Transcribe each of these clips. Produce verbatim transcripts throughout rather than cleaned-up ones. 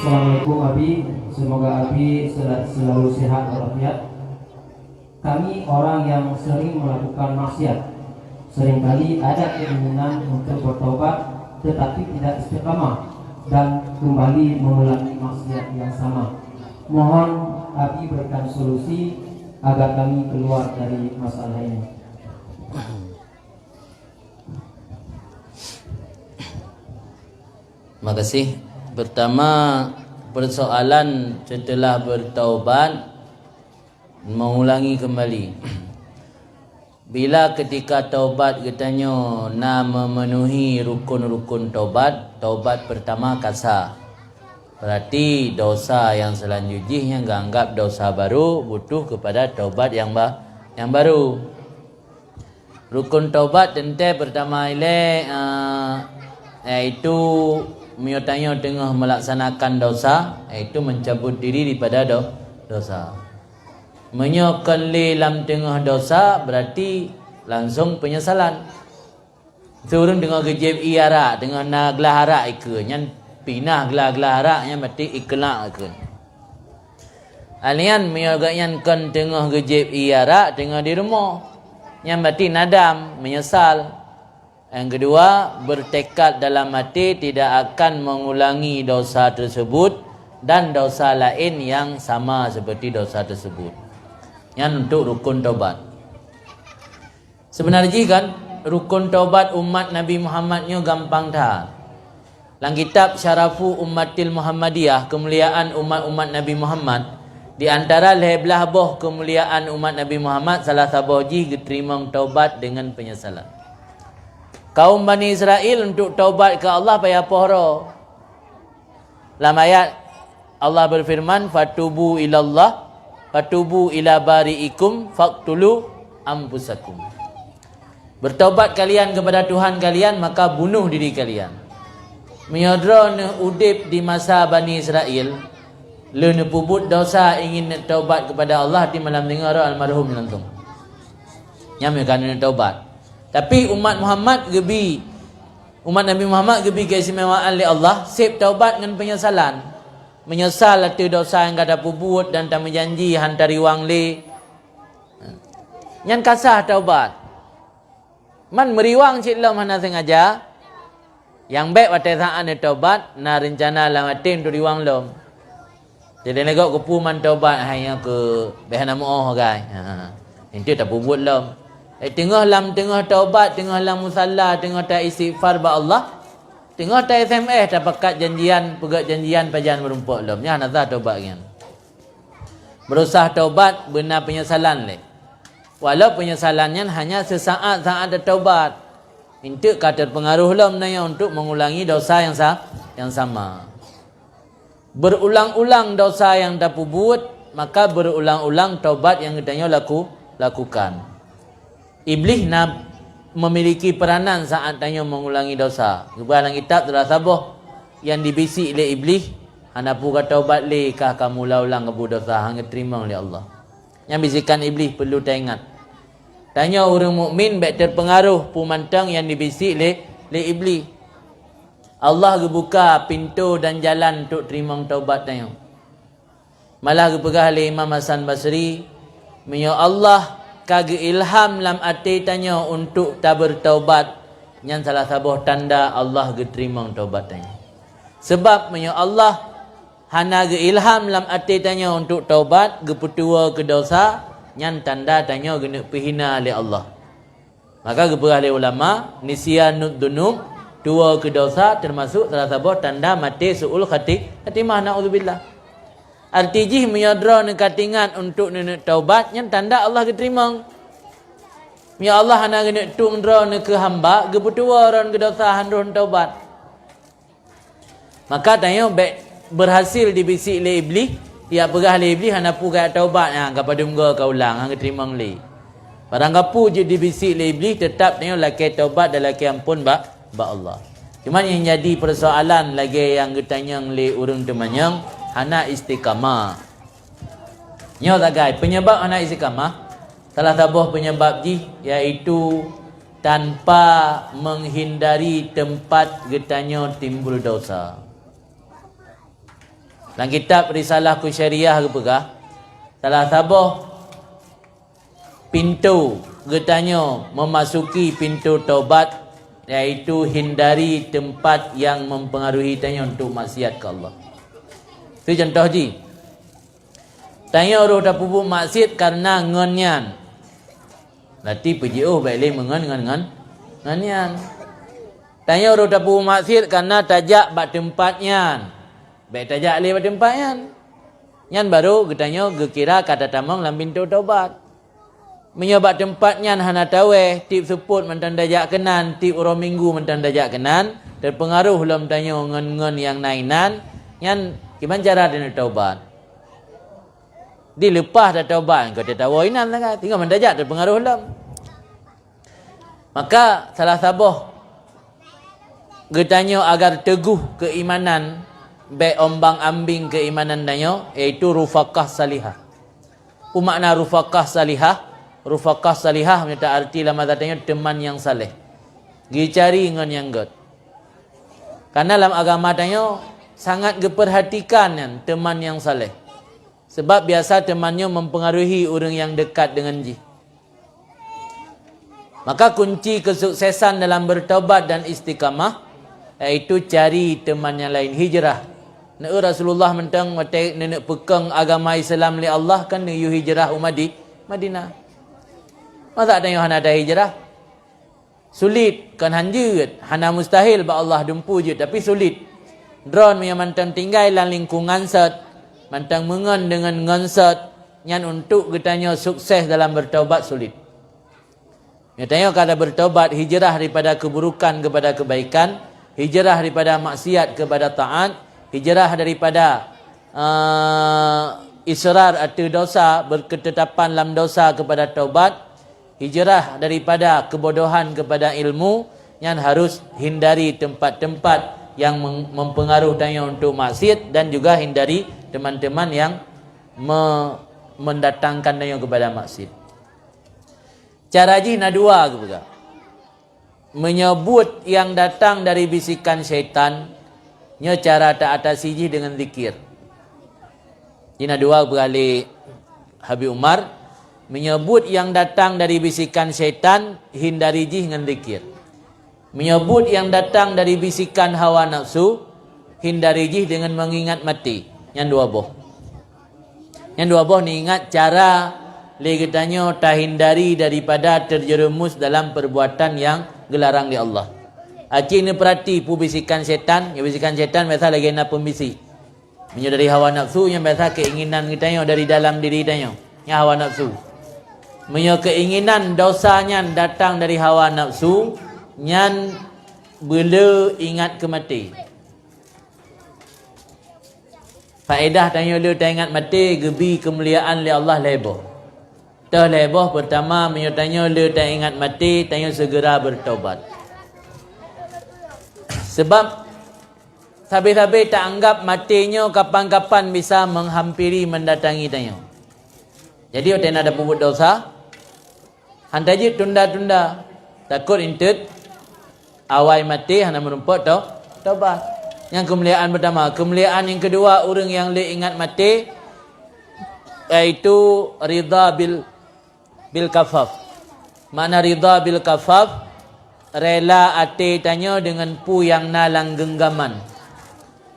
Assalamualaikum Abi, semoga Abi sel- selalu sehat walafiat. Kami orang yang sering melakukan maksiat. Seringkali ada keinginan untuk bertobat tetapi tidak istiqamah dan kembali mengulangi maksiat yang sama. Mohon Abi berikan solusi agar kami keluar dari masalah ini. Makasih. Pertama, persoalan setelah bertaubat, mengulangi kembali. Bila ketika taubat geutanyoe na memenuhi rukun-rukun taubat, taubat pertama ka sah. Berarti dosa yang selanjut jih nyang geuanggap dosa baru, butuh kepada taubat yang ba- yang baru. Rukun taubat teuntée pertama ilée, eh, yaitu meunyoe tanyoe teungoh melaksanakan dosa, yaitu mencabut diri daripada do- dosa. Meunyoe kon lé lam teungoh dosa, berarti langsung penyesalan. Ureuëng teungoh geujieb ié arak, teungoh na glah arak ikeue, nyan pinah glah-glah arak nyan berarti ikeunak ikeue. Alian meunyoe gobnyan kon teungoh geujieb ié arak, teungoh di rumoh, nyan berarti nadam, menyesal. Yang kedua, bertekad dalam hati tidak akan mengulangi dosa tersebut dan dosa lain yang sama seperti dosa tersebut. Nyan untuk rukun taubat. Seubeuna jih kan, rukun taubat umat Nabi Muhammad nyoe gampang that. Lam kitab Syarafu Ummatil Muhammadiyah, keumuliaan umat-umat Nabi Muhammad, di antara lhée blaih boh keumuliaan umat Nabi Muhammad, salah saboh jih geuteurimong taubat deungon penyesalan. Kaum Bani Israel untuk taubat keu Allah payah poh droe. Lam ayat Allah berfirman, "Fatubu ilallah, fatubu ila bari'ikum faqtulu anfusakum." Bertobat kalian kepada Tuhan kalian, maka bunuh diri kalian. Meunyoe droeneuh udeb di masa Bani Israel, lheueh neupeubuet dosa ingin neutaubat kepada Allah, di malam deungoe roh almarhum langsung. Nyan meuka neutaubat. Tapi umat Muhammad geubi, umat Nabi Muhammad geubi keistimewaan lé Allah, seb taubat ngon penyesalan. Menyesal ateueh dosa nyang ka tapeubuet dan tameujanji han tariwang lé. Nyan ka sah taubat. Man meuriwang cit lom hana sengaja, nyang bék watée saát neutaubat na reuncana lam até untuk riwang lom. Jadi lagée keupeue man taubat hai nyoe keu béh hana meuoh gai. Ha. Itu tapeubuet lom. Eh, teungoh lam teungoh taubat, teungoh lam musalla, teungoh ta istighfar bak Allah, teungoh ta S M S tapakat janjian, peugét janjian pajan meurumpok lom. Nyan hana sah taubat nyan. Beurusah taubat beuna penyesalan lé. Walau penyesalan nyan hanya seusaát-saát teutobat, enteuk ka teupeungaroh lom nyan untuk mengulangi dosa yang sa- yang sama. Berulang-ulang dosa yang tapeubuet, maka berulang-ulang taubat yang geutanyoe laku- lakukan. Iblih na memiliki peranan saat tanyoe mengulangi dosa. Geuba lam kitab salah saboh yang dibisik lé Iblih, "Hana peue ka taubat lé, kah ka meuulang-ulang kabu dosa, han geuteurimong lé Allah." Nyang bisikan Iblih perlu taingat. Tanyoe ureuëng mukmin bék teupeungaroh peue mantong nyang dibisik lé, lé Iblih. Allah geubuka pintoe dan jalan untuk teurimong taubat tanyoe. Malah geupeugah lé Imam Hasan Basri, "Meunyoe Allah ka geuilham lam até tanyoe untuk tabeurtaubat, nyan salah saboh tanda Allah geuteurimong taubat tanyoe. Sebab meunyoe Allah hana geuilham lam até tanyoe untuk taubat, geupeutuwoe keu dosa, nyan tanda tanyoe geuneuk peuhina lé Allah." Maka geupeugah lé ulama, "Nisyanud dunub, tuwoe keu dosa, teumasok salah saboh tanda maté su'ul khati- khatimah, naudzubillah." Arti jih, meunyoe droeneuh ka teuingat untuk neuneuk taubat, nyan tanda Allah geuteurimong. Meunyoe Allah hana geuneuk tueng droeneuh keu hamba, geupeutuwoe droeneuh keu dosa, han droeneuh taubat. Maka tanyoe bék beurhasil dibisik lé Iblih, jak peugah lé Iblih, "Hana peue ka taubat, ha, ka padum goe ka ulang, han geuteurimong lé." Barang kapeue jeuet dibisik lé Iblih, teutab tanyoe lakée taubat dan lakée amphon bak, bak Allah. Cuma nyang jadi peusoalan lagée nyang geutanyong lé ureuëng teumanyong, hana istiqamah. Nyoe sagai, penyebab hana istiqamah, salah saboh penyebab jih yaitu tanpa menghindari tempat geutanyoe timbul dosa. Lam kitab Risalah Kusyariyah geupeugah, salah saboh pintoe geutanyoe memasuki pintoe tobat, yaitu hindari tempat yang mempengaruhi tanyoe untuk maksiat ke Allah. Itu contoh jih. Tanyoe roh tapeubuet maksiat karena ngon nyan. Berarti peujiôh bèk lé meungon ngon, ngon, ngon nyan. Tanyoe roh tapeubuet maksiat karena tajak bak teumpat nyan. Bèk tajak lé bak teumpat nyan. Nyan barô geutanyoe geukira ka tatamong lam pintoe tobat. Meunyoe bak teumpat nyan hana tawéh, tiep seupôt mantong tajak keunan, tiep uroe minggu mantong tajak keunan, teupeungaroh lom tanyoe ngon, ngon nyang na inan, nyan kiban cara tanyoe taubat? Dileupah tataubat, engkau tatawoe inan sangat, tinggai mantong tajak teupeungaroh lom. Maka salah saboh geutanyoe agar teuguh keuimanan, bèk ombang-ambing keuimanan tanyoe, yaitu rufaqah salihah. Peue makna rufaqah salihah? Rufaqah salihah meunyoe ta arti lam bahasa tanyoe teman nyang saleh. Geucari ngon nyang gèt. Karena lam agama tanyoe sangat geupeurhatikan nyan teman nyang saleh. Sebab biasa teman nyoe mempengaruhi ureueng nyang dekat deungon jih. Maka kunci kesuksesan dalam bertobat dan istiqamah, yaitu cari teman nyang laén, hijrah. Neu Rasulullah mantong watèe neuneuk peukong agama Islam lé Allah kan neuyue hijrah u Madi-, Madinah. Masa tanyoe hana tahijrah? Sulit, kon han jeuet, hana mustahil bak Allah dumpeue jeuet, tapi sulit. Droeneuh mantong tinggai lam lingkungan sot, mantong meungon deungon ngon sot, nyan untuk geutanyoe sukses dalam bertobat sulit. Geutanyoe ka bertobat, hijrah daripada keburukan kepada kebaikan, hijrah daripada maksiat kepada taat, hijrah daripada, eh, israr ateueh dosa, berketetapan lam dosa kepada tobat, hijrah daripada kebodohan kepada ilmu, nyan harus hindari tempat-tempat yang mem-, mempengaruh tanyoe untuk maksiat dan juga hindari teman-teman yang me-, mendatangkan tanyoe kepada maksiat. Cara jih na dua geupeugah. Meunyoe buet nyang datang dari bisikan syaitan, nyoe cara ta atasi jih deungon zikir. Jih na dua geupeugah lé Habib Umar, meunyoe buet nyang datang dari bisikan syaitan, hindari jih ngon zikir. Meunyoe buet nyang datang dari bisikan hawa nafsu, hindari jih deungon mengingat maté. Nyan dua boh. Nyan dua boh neuingat cara lé geutanyoe tahindari daripada terjerumus dalam perbuatan nyang geularang lé Allah. Aci neupeurati peue bisikan syaitan, nyoe bisikan syaitan biasa lagèe na peumbisik. Meunyoe dari hawa nafsu, nyan biasa keinginan geutanyoe dari dalam diri tanyoe. Nyan hawa nafsu. Meunyoe keinginan dosa nyan datang dari hawa nafsu, nyan beuleu ingat keu maté. Faedah tanyoe le taingat maté geubi keumuliaan lé Allah lhèe boh. Toh lhèe boh, peurtama, meunyoe tanyoe le taingat maté, tanyoe seugera bertobat. Sebab sabe-sabe taanggap maté nyoe kapan-kapan bisa menghampiri mendatangi tanyoe. Jadi watèe na tapeubuet dosa, han tajeuet tunda-tunda, takot intet awai maté hana meurumpok to-, tobat. Nyan keumuliaan peurtama. Keumuliaan nyang keudua, ureueng nyang le ingat maté, yaitu ridha bil, bil kafaf. Makna ridha bil kafaf, rela até tanyoe deungon peue nyang na lam geunggaman.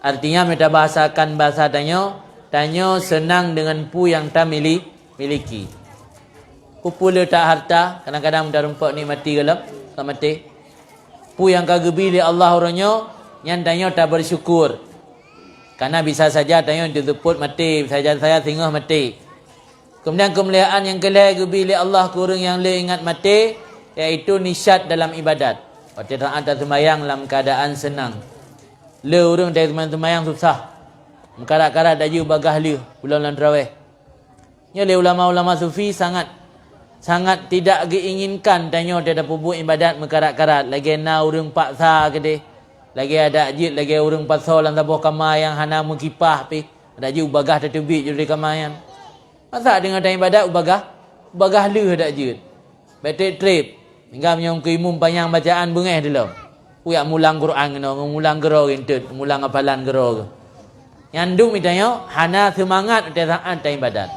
Artinya, meunyoe tabahasakan bahasa tanyoe, tanyoe seunang deungon peue nyang tamili-, miliki. Peue-peue le that harta, kadang-kadang tarumpok nikmati gohlom ka maté. Peue nyang ka geubi lé Allah uroe nyoe, nyan tanyoe tabeusyukur. Karena bisa saja tanyoe teuseupôt maté, bisa saja singoh maté. Keumudian keumuliaan nyang keulhèe geubi lé Allah keu ureueng nyang le ingat maté, yaitu nisyat dalam ibadat. Watèe taat taseumayang lam keuadaan seunang. Le ureueng watèe seumayang susah. Meukarat-karat tajak bagaih lheueh ulôn lam teurawéh. Nyoe lé ulama-ulama sufi sangat, sangat tidak geuinginkan tanyoe watèe tapeubuet ibadat meukarat-karat. Lagèe na ureueng paksa keudeh. Lagèe adak jeuet, lagèe ureueng pasoe lam saboh kama nyang hana meukipah pih. Adak jeuet bagaih tateubiet jih dari kama nyan. Masa deungon tanyoe ibadat ubagaih, ubagaih lheueh adak jeuet. Bèk trép-trép. Hingga meunyoe keu imum panyang bacaan beungèh dilom. Uyak mulang Quran keunoe, mulang keudroe geuh enteuk, mulang hafalan keudroe geuh. Nyan dum geutanyoe hana seumangat watée saát taibadat.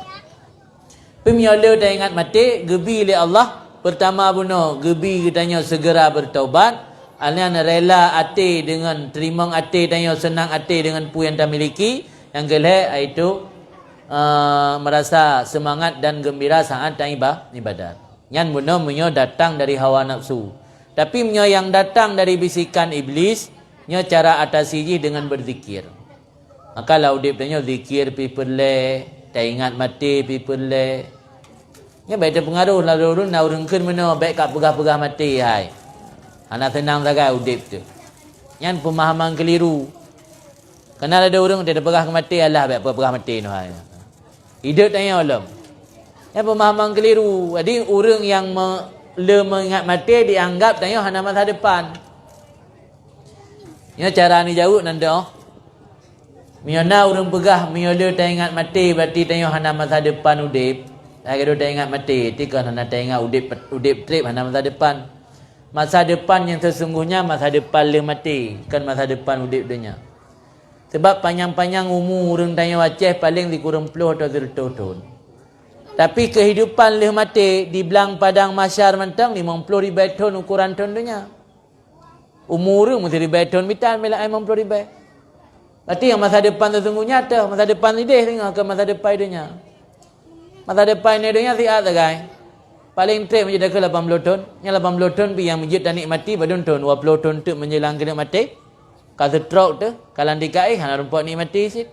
Peue meunyoe le taingat maté, geubi lé Allah, peurtama bunoe geubi geutanyoe seugera beutaubat, alnyan rela até deungon teurimong até tanyoe, seunang até deungon peue nyang tamiliki, nyang keulhée, yaitu, eh, meurasa seumangat dan geumbira saát taiba-, ibadat. Nyan bunoe meunyoe datang dari hawa nafsu. Tapi meunyoe nyang datang dari bisikan Iblis, nyoe cara atasi jih deungon beuzikir. Maka lam udeb tanyoe zikir pih peureulée, taingat maté pih peureulée. Nyan bék teupeungaroh lagée ureuëng na ureuëng kheun meunoe bék ka peugah-peugah maté hai. Hana seunang sagai udeb teuh. Nyan peumahaman keuliru. Kana lagée ureuëng teupeugah keu maté, alah bék peugah maté noh hai. Ideuet tanyoe lom. Nyan peumahaman keuliru. Jadi ureuëng nyang me-, le meuingat maté dianggap tanyoe hana masa depan. Nyoe cara neujaweueb nan deuh. Meunyoe na ureuëng peugah, meunyoe le taingat maté, berarti tanyoe hana masa depan udeb. Lagée droe taingat maté, ti kon hana taingat udeb, udeb treb hana masa depan. Masa depan nyang sesungguhnya masa depan lheueh maté, kon masa depan udeb donya. Sebab panyang-panyang umu ureuëng tanyoe Aceh paleng sikureueng ploh atau sireutôh thon. Tapi keuhidupan lheueh maté di blang padang mahsyar mantong limong ploh ribée thon ukoran thon donya. Umu ureuëng meusiribée thon mita, meulah limong ploh ribée. Berarti nyang masa depan sesungguhnya teuh, masa depan ideh singoh keu masa depan donya. Masa depan donya siat sagai. Paleng treb meujeuet dakeuh lapan ploh thon. Nyang lapan ploh thon pih nyang meujeuet tanikmati padum thon, dua ploh thon teuk meunjelang keuneuk maté. Ka seutrok teuh, ka lam tika éh, hana rumpok nikmati cit.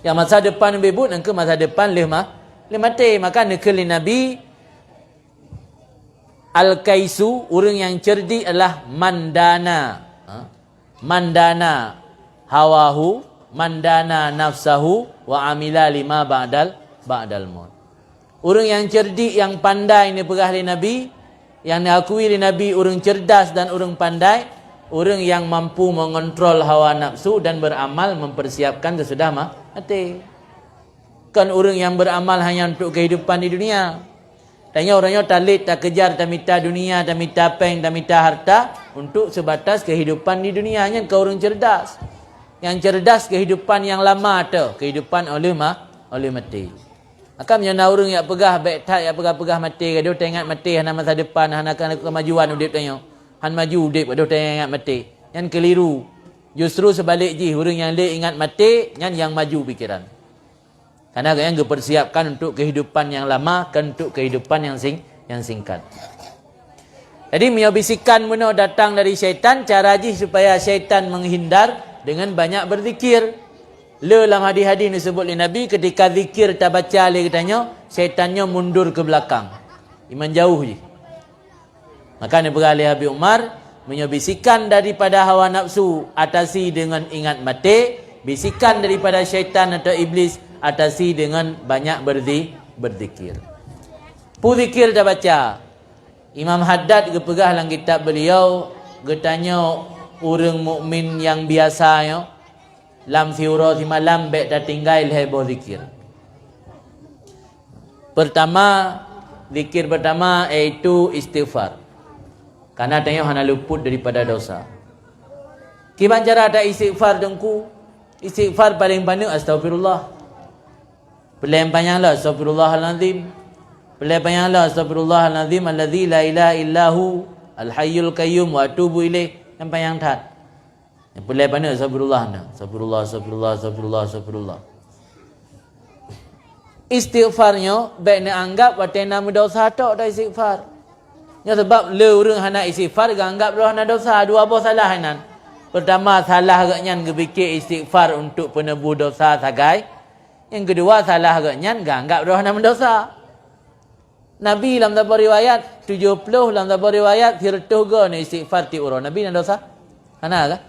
Nyang masa depan ubé buet, nyang keu masa depan lheueh ma-, lheueh maté. Maka neukheun lé Nabi, "Al-kaisu, ureuëng nyang cerdik adalah man dana." Ha? "Man dana hawahu, man dana nafsahu, wa amila lima ba'dal, ba'dal maut." Ureuëng nyang cerdik, nyang pandai neupeugah lé Nabi, nyang neuakui lé Nabi ureuëng cerdas dan ureuëng pandai, ureuëng nyang mampu mengontrol hawa nafsu dan beramal mempersiapkan sesudah ma-, maté. Kon ureuëng nyang beramal hanya untuk kehidupan di dunia. Tanyoe uroe nyoe talét, takejar, tamita dunia, tamita péng, tamita harta untuk sebatas kehidupan di dunia. Nyan kon ureuëng cerdas. Nyang cerdas kehidupan nyang lama teuh, kehidupan óh lheueh ma-, óh lheueh maté. Maka meunyoe na ureuëng jak peugah bék that, jak peugah-peugah maté, gadoh taingat maté, hana masa depan, hana ke-, kemajuan udeb tanyoe, han maju udeb, gadoh taingat maté. Nyan keuliru. Justru seubalek jih, ureuëng nyang le ingat maté, nyan nyang maju pikeran. Karena gobnyan geupersiapkan untuk kehidupan yang lama, kon untuk kehidupan yang sing-, yang singkat. Jadi, meunyoe bisikan bunoe datang dari syaitan, cara jih supaya syaitan menghindar dengan banyak berzikir. Le lam hadis-hadis neuseubut lé Nabi, ketika zikir tabaca lé geutanyoe, syaitan nyoe mundur ke belakang. Iman jauh jih. Maka neupeugah lé Habib Umar, meunyoe bisikan daripada hawa nafsu atasi deungon ingat maté, bisikan daripada syaitan atau iblis atasi deungon banyak berzi-, berzikir. Peue zikir tabaca? Imam Haddad geupeugah lam kitab beliau, geutanyoe ureuëng mukmin nyang biasa nyoe, lam siuroe simalam bék tatinggai lhée boh zikir. Pertama, zikir pertama yaitu istighfar. Karena tanyoe hana luput daripada dosa. Kiban cara ta istighfar, Teungku? Istighfar paleng paneuk astaghfirullah. Peulée panyang lom astaghfirullahalazim. Peulée panyang lom astaghfirullahalazim alladzi la ilaha illahu al-hayyul qayyum wa atubu ilaih. Nyang panyang that. Nyang peulée paneuk astaghfirullah na. Astaghfirullah, astaghfirullah, astaghfirullah. Istighfar nyoe bék neuanggap watée na meudosa tok ta istighfar. Nyoe sabab le ureuëng hana istighfar geuanggap droe hana dosa, dua boh salah nyan. Pertama, salah gobnyan geupike istighfar untuk peuneuboh dosa sagai. Nyang keudua, salah gobnyan geuanggap droe hana meudosa. Nabi lam saboh riwayat tujoh ploh, lam saboh riwayat sireutôh goe neuistighfar tieb uroe. Nabi na dosa? Hana kan?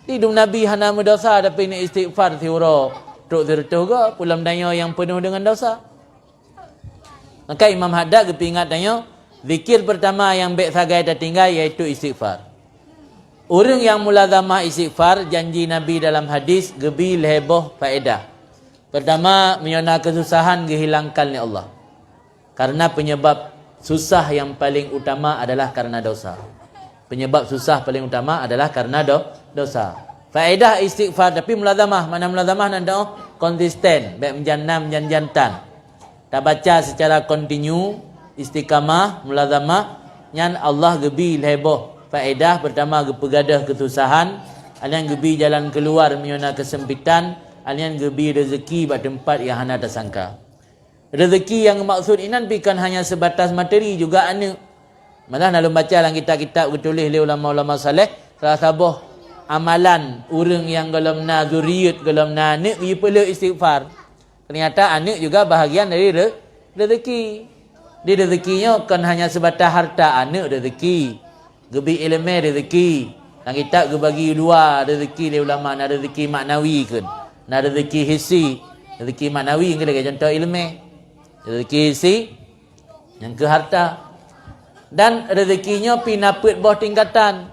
Di dum Nabi hana meudosa, tapi neuistighfar siuroe trok sireutôh goe, peue lom tanyoe nyang peunoh deungon dosa. Maka Imam Haddad geupeuingat tanyoe, zikir pertama nyang bék sagai tatinggai yaitu istighfar. Ureuëng nyang mulazamah istighfar, janji Nabi dalam hadis geubi lhée boh faedah. Pertama, meunyoe na keususahan geuhilangkan lé Allah. Karena penyebab susah yang paling utama adalah karena dosa. Penyebab susah paling utama adalah karena do-, dosa. Faedah istighfar, tapi mulazamah, makna mulazamah nan teu'oh konsisten, bèk meujan na meujan-jan tan. Tabaca secara kontinu, istiqamah, mulazamah, nyan Allah geubi lhèe boh faedah. Peurtama, geupeugadôh keususahan, alheuh nyan geubi jalan keuluar meunyoe na keusempitan, alheuh nyan geubi reuzeuki bak teumpat nyang hana tasangka. Reuzeuki nyang geumaksud inan pih kon hanya seubatas materi, juga aneuk. Malah na lôn baca lam kitab-kitab geutuléh lé ulama-ulama saleh, salah saboh amalan ureueng nyang gohlom na zuriet, gohlom na aneuk, geupeulheueh istighfar. Teunyata aneuk juga bahagian dari re-, reuzeuki. Di reuzeuki nyoe kon hanya seubatas harta, aneuk reuzeuki. Geubi ileumèe reuzeuki. Lam kitab geubagi dua reuzeuki lé ulama, na reuzeuki maknawi kheun, na reuzeuki hissi. Reuzeuki maknawi keuh lagèe contoh ileumèe. Reuzeuki hissi, nyang keu harta. Dan reuzeuki nyoe pih na peuet boh tingkatan.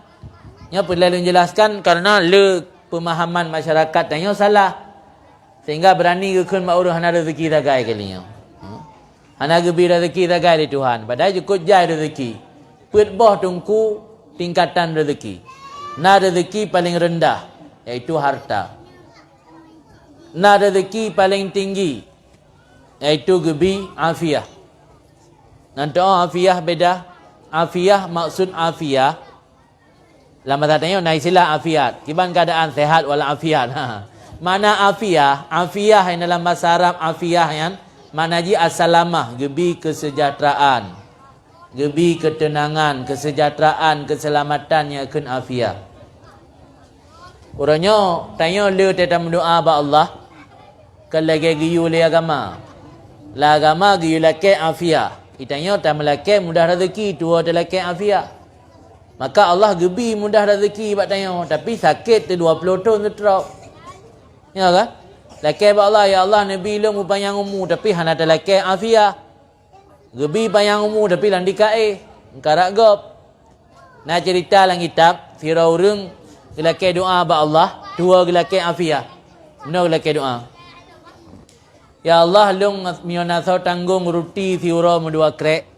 Nyoe peureulèe lôn jelaskan karena le pemahaman masyarakat tanyoe salah. Sehingga beurani geukheun bak ureueng hana reuzeuki sagai kali nyoe. Hmm. Hana geubi reuzeuki sagai lé Tuhan, padahai cukôp jai reuzeuki. Peuet boh teungku tingkatan reuzeuki. Na reuzeuki paleng reundah, yaitu harta. Na reuzeuki paleng tinggi, yaitu geubi afiah. Nan teu'oh afiah beda. Afiah, maksud afiah, lam basa tanyoe na istilah afiat. Kiban keuadaan sehat wal afiat. Ha. Makna afiah, afiah nyang dalam basa Arab afiah nyan, makna jih as-salamah, geubi keuseujahteuraan, geubi keuteunangan, keuseujahteuraan, keuseulamatan nyang kheun afiah. Uroe nyoe tanyoe le teuh tameudoa bak Allah, kon lagèe geuyue lé agama. Lam agama geuyue lakèe afiah. Di tanyoe tameulakèe mudah reuzeuki, tuwoe teulakèe afiah. Maka Allah geubi mudah reuzeuki bak tanyoe, tapi sakét teuh dua ploh thon seutrok. Ya kan? Lakèe bak Allah, "Ya Allah, neubi lôn beupanyang umu," tapi hana talakèe afiah. Geubi panyang umu tapi lam dikaéh, meukarat gob. Na ceurita lam kitab, sidroe ureueng geulakèe doa bak Allah, tuwoe geulakèe afiah. Meunoe geulakèe doa, "Ya Allah, lôn meunyoe na soe tanggong ruti siuroe meudua krek,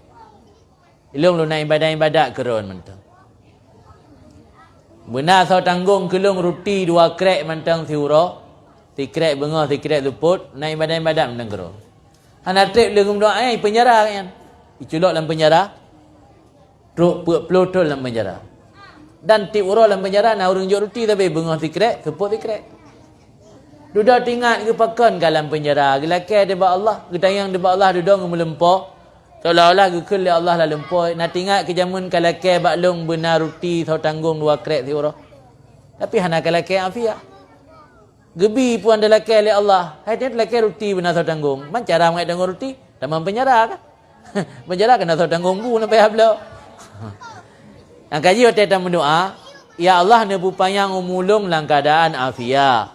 lôn lôn na ibadat-ibadat keu droen mantong. Beuna soe tanggong keu lôn ruti dua krek mantong siuroe, sikrek beungoh, sikrek seupôt, na ibadat-ibadat mantong keu droen." Hana trép lé geumeudoa, eh, ipeunjara nyan. Iculok lam peunjara. Trok peuet ploh thon lam peunjara. Dan tiep uroe lam peunjara na ureueng jok ruti sabe, beungoh sikrek, seupôt sikrek. Dudoe teuingat geupakon ka lam peunjara, geulakèe teuh bak Allah, geutanyong teuh bak Allah, dudoe ngon meulumpoe. Seolah-olah geukheun lé Allah lam lumpoe, "Na teuingat keu jameun kalakèe bak lôn beuna ruti soe tanggong dua krek siuroe? Tapi hana kalakèe afiah." Geubi phon talakèe lé Allah. Hai nyan talakèe ruti beuna soe tanggong. Man cara mangat tanggong ruti? Tamong peunjara kan? Peunjara keunan soe tanggong bu sampai hablo. Nyang ka jih watèe tameudoa, "Ya Allah, neupeupanyang umu lôn lam keuadaan afiah.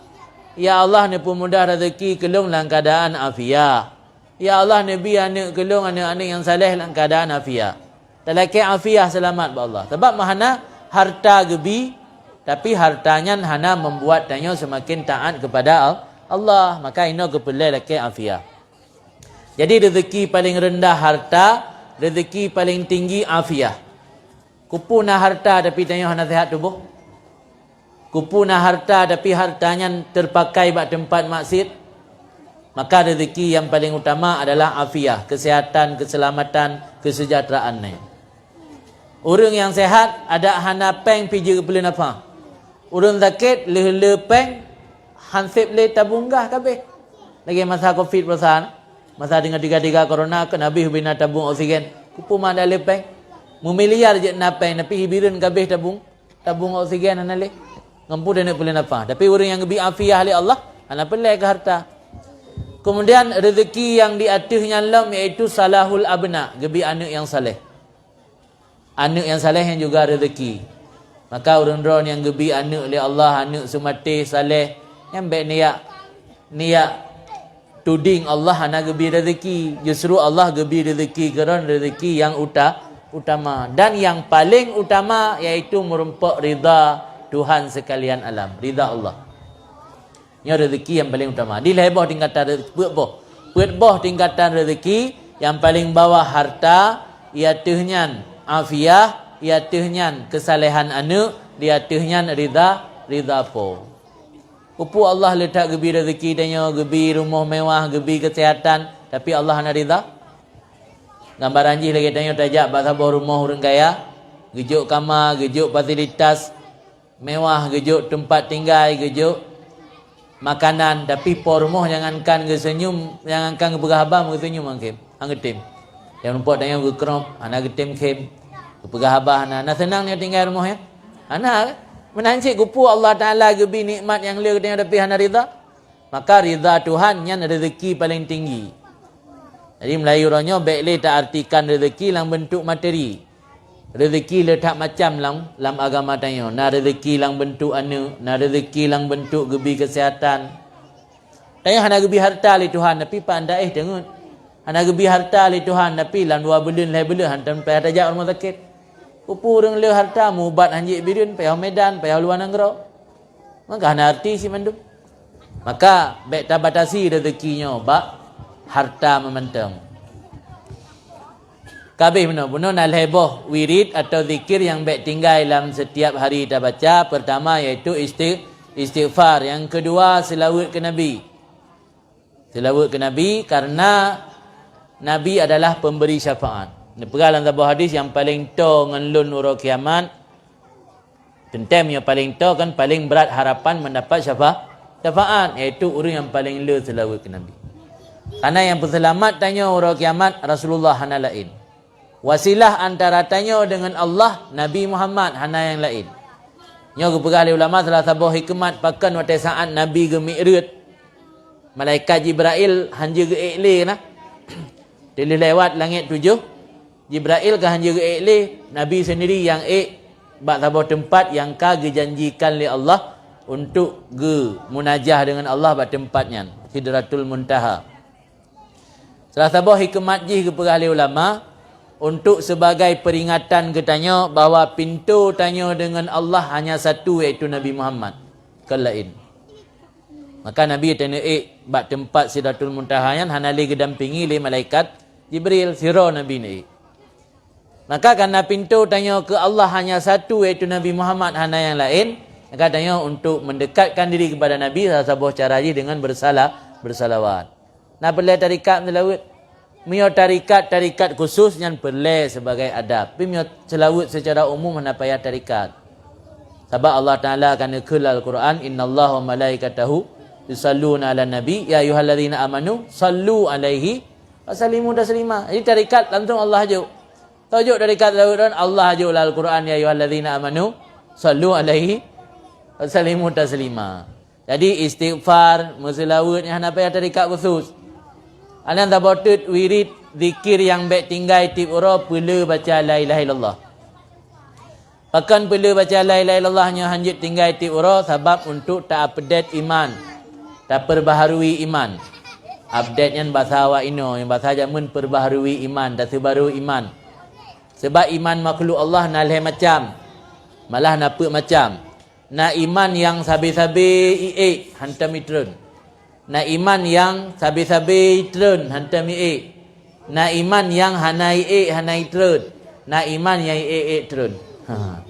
Ya Allah, neupeumudah rezeki keu lôn lam keuadaan afiah. Ya Allah, neubi aneuk keu lôn aneuk-aneuk nyang saleh lam keuadaan afiah." Talakèe afiah, seulamat bak Allah. Sabab meuhana harta geubi, tapi harta nyan hana membuat tanyoe seumaken taat keupada Al-, Allah. Maka inoe geupeureulèe lakèe afiah. Jadi, rezeki paleng reundah harta, rezeki paleng tinggi afiah. Keupeue na harta tapi tanyoe hana seuhat tuboh? Keupeue na harta tapi harta nyan teupakai bak teumpat maksiet? Maka rezeki nyang paleng utama adalah afiah, keuseuhatan, keuseulamatan, keuseujahteuraan nyan. Ureueng nyang seuhat adak hana pèng pih jeuet geupeuleuen nafah. Ureueng sakét lheueh le pèng han sép lé tabong gah ka abéh. Lagèe masa covid peurasaan, masa teungoh tiga-tiga corona keu Nabi hubina tabong oksigen. Keupeue ma adak le pèng? Meumiliar jeuet na pèng, tapi hibireuen ka abéh tabong. Tabong oksigen hana lé. Ngon peue taneuk peuleuen nafah. Tapi ureueng nyang geubi afiah lé Allah, hana peureulèe keu harta. Keumudian, rezeki nyang di ateueh nyan lom, yaitu salahul abna, geubi aneuk nyang saleh. Aneuk nyang saleh nyan juga rezeki. Maka ureueng droe nyang geubi aneuk lé Allah, aneuk seumaté saleh, nyan bèk neujak, neujak tudeng Allah hana geubi rezeki. Justru Allah geubi rezeki keu droe, rezeki nyang uta-, utama. Dan nyang paleng utama yaitu meurumpok ridha Tuhan seukalian alam, ridha Allah. Nyoe rezeki nyang paleng utama. Di lhèe boh tingkatan re-, peuet boh. Peuet boh tingkatan rezeki, nyang paleng bawah harta, di ateueh nyan afiah, di ateueh nyan keusalehan aneuk, di ateueh nyan ridha, ridha Po. Keupeue Allah le that geubi rezeki tanyoe, geubi rumoh mewah, geubi keuseuhatan, tapi Allah hana ridha? Gambaran jih lagée tanyoe tajak bak saboh rumoh ureuëng kaya, geujok kama, geujok fasilitas mewah, geujok teumpat tinggai, geujok makanan, tapi po rumoh jangankan geuseunyum, jangankan geupeugah haba, meugeusenyum han khém, han geutem. Nyang lumpok tanyoe geukrop, hana geutem khém. Geupeugah haba hana, na seunang nyoe tinggai rumoh nyan? Hana. Meunan cit keupeue Allah Taala geubi nikmat nyang le geutanyoe tapi hana ridha? Maka ridha Tuhan nyan rezeki paleng tinggi. Jadi meulayeue uroe nyoe bék le taartikan rezeki lam beuntuk materi. Rezeki le that macam lam, lam agama tanyoe. Na rezeki lam beuntuk aneuëk, na rezeki lam beuntuk geubi keuseuhatan. Tanyoe hana geubi harta lé Tuhan, tapi pan daéh teungeut. Hana geubi harta lé Tuhan, tapi lam dua buleuen lhée buleuen hantom payah tajak rumoh sakét. Keupeue ureuëng le harta meuubat hanjeuet Bireuen, payah Medan, payah luwa nanggroe. Maka hana arti simandum. Maka bék tabatasi rezeki nyoe bak harta meumantöng. Kabeh bunoe, bunoe na lhée boh wirid atau zikir nyang bék tinggai lam setiap hari tabaca. Pertama yaitu isti-, istighfar. Yang kedua seulaweuet keu Nabi. Seulaweuet keu Nabi karena Nabi adalah pemberi syafaat. Neupeugah lam saboh hadis, nyang paleng toe ngon lôn uroe kiamat, teuntée meunyoe paleng toe kan paleng brat harapan mendapat syafa-, syafaat, yaitu ureuëng nyang paleng le seulaweuet keu Nabi. Karena nyang peuseulamat tanyoe uroe kiamat Rasulullah hana laén. Wasilah antara tanyoe deungon Allah Nabi Muhammad, hana nyang laén. Nyoe geupeugah lé ulama salah saboh hikmat pakon watée saát Nabi geumi'raj, malaikat Jibrail hanjeuet geuék lé na. Teulheueh lewat langét tujoh, Jibrail ka hanjeuet geuék lé, Nabi seundiri nyang ék bak saboh teumpat nyang ka geujanjikan lé Allah untuk geumunajah deungon Allah bak teumpat nyan, Sidratul Muntaha. Salah saboh hikmat jih geupeugah lé ulama, untuk sebagai peringatan geutanyoe bahwa pintoe tanyoe deungon Allah hanya satu, yaitu Nabi Muhammad, kon laén. Maka Nabi tanyoe ék bak teumpat Sidratul Muntaha nyan hana lé geudampingi lé malaikat Jibril, sidroe Nabi neuék. Maka karena pintoe tanyoe keu Allah hanya satu, yaitu Nabi Muhammad, hana nyang laén, maka tanyoe untuk mendekatkan diri kepada Nabi, salah saboh cara jih dengan bersala-, bersalawat. Na peureulée tarikat seulaweuet? Meunyoe tarikat-tarikat khusus nyan peureulée sebagai adab. Tapi meunyoe seulaweuet secara umum hana payah tarikat. Sabab Allah Taala ka neukheun lam Al-Quran, "Innallaha wa malaikatahu yusalluna 'alan nabi, ya ayyuhalladzina amanu sallu 'alaihi wa sallimu taslima." Jadi tarikat langsung Allah jok. Taujok tarikat seulaweuet, Allah jok lam Al-Quran, "Ya ayyuhalladzina amanu sallu 'alaihi wa sallimu taslima." Jadi istighfar, meuseulaweuet nyan hana payah tarikat khusus. Anan saboh teuk wirid zikir nyang bék tinggai tieb uroe peule baca la ilaha illallah. Pakon peule baca la ilaha illallah nyoe hanjeuet tinggai tieb uroe? Sabab untuk ta-update iman, tapeurbaharui iman. Update nyan basa awak inoe, nyang basa jameun peurbaharui iman, taseubarui iman. Sabab iman makhluk Allah na lhée macam, malah na peuet macam. Na iman nyang sabe-sabe iék hantom itreun. Na iman nyang sabe-sabe itreun hantom iék. Na iman nyang hana iék hana itreun. Na iman nyang iék-ék treun. Ha.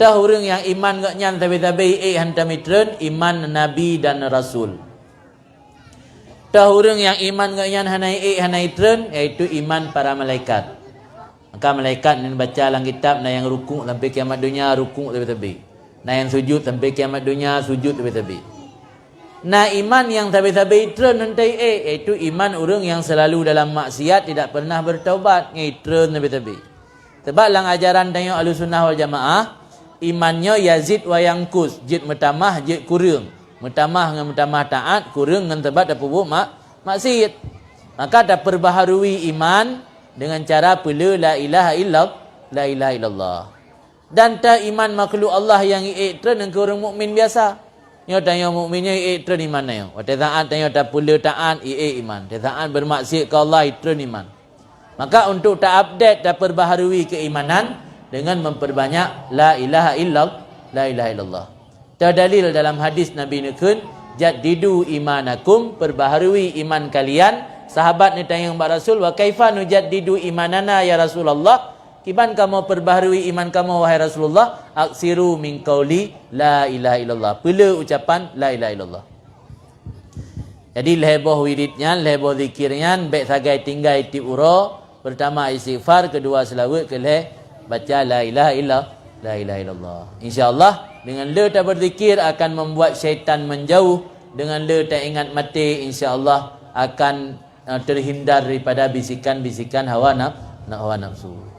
Toh ureuëng nyang iman gobnyan sabe-sabe iék hantom itreun, iman nabi dan rasul. Toh ureuëng nyang iman gobnyan hana iék hana itreun, yaitu iman para malaikat. Maka malaikat nyan baca lam kitab, na nyang rukuk sampai kiamat donya, rukuk sabe-sabe. Na nyang sujud sampai kiamat donya, sujud sabe-sabe. Na iman nyang sabe-sabe itreun hantom iék, yaitu iman ureuëng nyang selalu dalam maksiat, tidak pernah bertaubat, nyan itreun sabe-sabe. Sabab lam ajaran tanyoe Ahlussunnah wal Jamaah, iman nyoe yazid wa yanqus, jeuet meutamah, jeuet kureueng. Meutamah ngon meutamah taát, kureueng ngon sabab tapeubuet mak-, maksiat. Maka tapeurbaharui iman dengan cara peule la ilaha illallah, la ilaha illallah. Dan ta iman makhluk Allah nyang iék treun ngon ureuëng mukmin biasa. Nyoe tanyoe mukmin nyoe iék treun iman tanyoe. Watée saát tanyoe tapeule taát, iék iman. Watée saát beurmaksiat keu Allah, itreun iman. Maka untuk ta-update, tapeurbaharui keimanan dengan memperbanyak la ilaha illal-, la ilaha illallah. Teudalil dalam hadis Nabi neukheun, "Jaddidu imanakum," peurbaharui iman kalian. Sahabat neutanyong bak Rasul, "Wa kaifa nujaddidu imanana ya Rasulullah?" Kiban kamoe peurbaharui iman kamoe, wahai Rasulullah? Aksiru min qauli la ilaha illallah. Peuleueh ucapan la ilaha illallah. Jadi, lhée boh wirid nyan, lhée boh zikir nyan, bék sagai tinggai tieb uroe. Peurtama istighfar, keudua seulaweuet, keulhée baca la ilaha illa-, la ilaha illallah. Insya Allah, deungon le tabeurzikir akan membuat syaitan menjauh, deungon le taingat maté, insya Allah akan, eh, terhindar daripada bisikan-bisikan hawa naf-, hawa nafsu.